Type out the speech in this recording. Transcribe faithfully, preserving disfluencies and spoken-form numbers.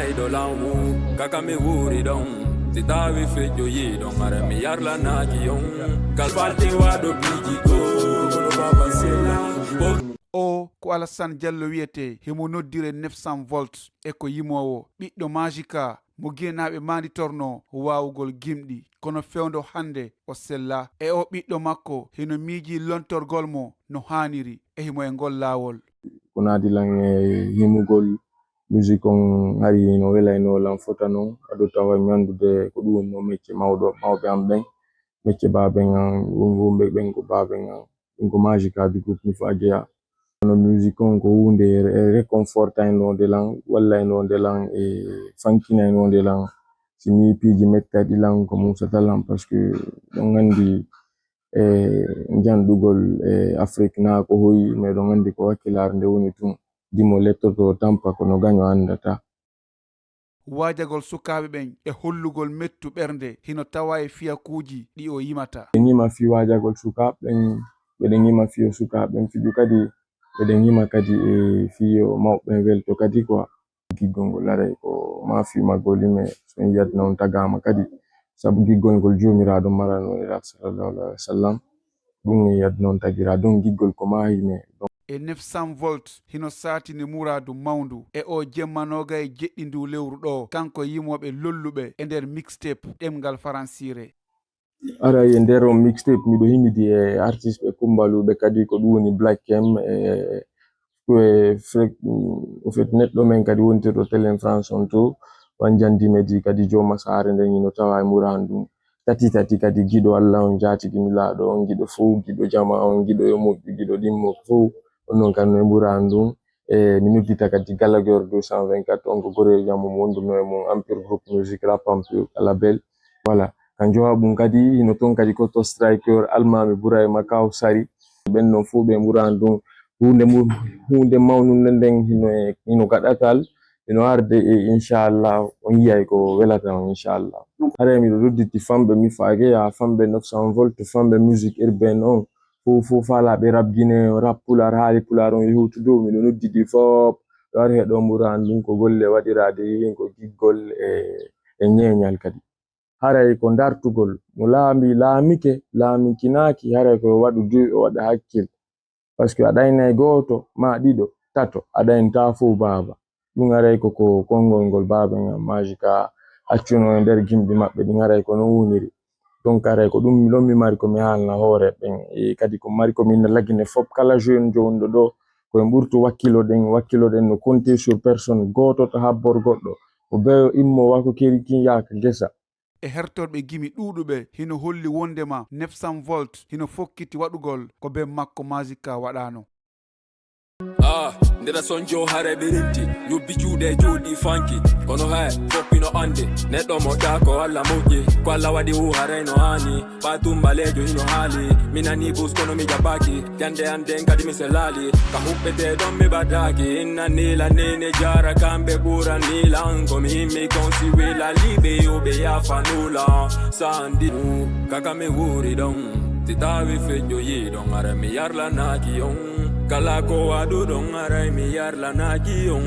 Ɗo lanwu kaka mi wuri ɗon, si tawi feƴƴo yi ɗon, ara mi yarlanaki on. Kalbalti waɗo biji goro baba sela. O ko Alassane Diallo wiyetee, himo noddire neuf cent volt, e ko yimoowo, ɓiɗɗo Majika, mo Ginenaaɓe maanditornoo waawugol gimɗi. Kono fewndo hannde o sellaa. E o ɓiɗɗo makko hino miijii lontorgol mo no haaniri, e himo e ngol laawol. Ko naati lan e yimugol musique on, hari no welayno lan fota non, ado tawa mi anndude ko ɗum woni no mecce mawɗo, mawɓe am ɓen, mecce baaben an, wumɓe ɓen ko baaben an. Ɗum ko Majika du groupe Mifo Ajeya. Kono musique on ko huunde re-, réconfortaynode lan, wallaynode lan e fankinaynoonde lan. Si mi piiji mettaɗi lan ko musata lan, parce que ɗon anndi e janɗugol e Afrik na ko hoyi, meɗon anndi ko wakkilaare nde woni tun. Dimo lettoto tampa kono gaño anndata. Waajagol sukaaɓe ɓen e hollugol mettu ɓernde hino tawaa e fiyakuuji ɗi o yimata. Ɓe ñima fii waajagol sukaaɓe ɓen, ɓeɗen ñima fii o sukaaɓe ɓen fiju kadi, ɓeɗen ñima kadi e fii o mawɓe ɓen welto kadi quoi. Giggol ngol aray ko ma fii maggol ime, so en yiyat non tagaama kadi, sabu giggol ngol Joomiraaɗo marano e Nulaaɗo sallallahu alaihi wasallam, ɗum en yiyat non tagira, donc giggol ko ma ime. E neuf cent volt hino saatini muraadu mawndu e o jemma noogay jeɗɗi ndu lewru ɗo, kanko e yimooɓe lolluɓe e nder mixtape ɗemngal faransiire. Aray e nder on mixtape miɗo himidi e artiste ɓe kumbaluɓe kadi ko ɗum woni Black M e, e Fre-, au fait neɗɗo men kadi wontirɗo Télé France on to, wan jandi medi kadi jooma saare nden hino tawa e muraadu ndun. Tati tati kadi giɗo Allah on jaatigi Nulaaɗo on, giɗo fow, giɗo jama on, giɗo yo moƴƴu, giɗo ɗimmo fow. On non kan no e muraadu ndun. E mi noddita kadi Gallagher deux cent vingt-quatre on ko goreejo am mo wonduno e mum Empire Group Music Rap Empire Label. Voilà. Kan jowa ɗum kadi hino ton kadi ko to Striker Almami Burayma Kaw Sari. Ɓen non fof ɓe muraani ɗum. Huunde mu-, huunde mawnunde nden hino e, hino gaɗatal, hino arde e inchallah on yiyay ko welata on inchallah. Haray miɗo nodditi famɓe mi faage ya famɓe neuf cent volt, famɓe musique urbaine on. Fof, fof faalaaɓe rap Guinée, rap Pulaar, haali Pulaar on e huutu dow. Miɗo nodditi fof. Ɗo ari heɗo mburan ɗum ko golle waɗiraade heen ko giggol e, e ñeeñal kadi. Haray ko dartugol. Mo laambi laamike, laamikinaaki, haray ko waɗu duy o waɗa hakkil. Parce que a ɗaynay gooto, ma ɗiɗo, tato, a ɗaynta fof baaba. Ɗum aray ko, ko konngol ngol baaben am maaji ka accuno e nder gimɗi maɓɓe ɗin, aray ko non woniri. Donc aray ko ɗum ɗon mi mari ko mi haalna hoore ɓen. E kadi ko mari ko min lagine fof kala jeune jonɗo ɗo, ko en ɓurtu wakkiloɗen, wakkiloɗen no compter sur personne gooto to habbor goɗɗo. Ko beyo immo wa ko keri kin yaaka gesa. E hertorɓe gimi ɗuuɗuɓe hino holli wondema neuf cent volt hino fokkiti waɗugol ko ben makko Mazika waɗaano. Ah, ndera sonjo hare ɓe renti, ñubbi juuɗe jooɗi fanki. Kono hay, foppino ande, neɗɗo mo ɗa ko Allah moƴƴi, ko Allah waɗi wu haray no haani. Fatum balejo hino haali, mi nani bus kono mi jaɓaaki. Jande an den kadi mi selali, ka huɓɓete ɗon mi ɓadaki. Inna nila nene jara kamɓe ɓurani lan, ko mi himmi kon si wila liɓe yo ɓe yafanula. Sandi mu, kaka mi wuri ɗon, si tawi feƴƴo yi ɗon, ara mi yarlanaki on. Kala ko waɗuɗon, aray mi yarlanaki on.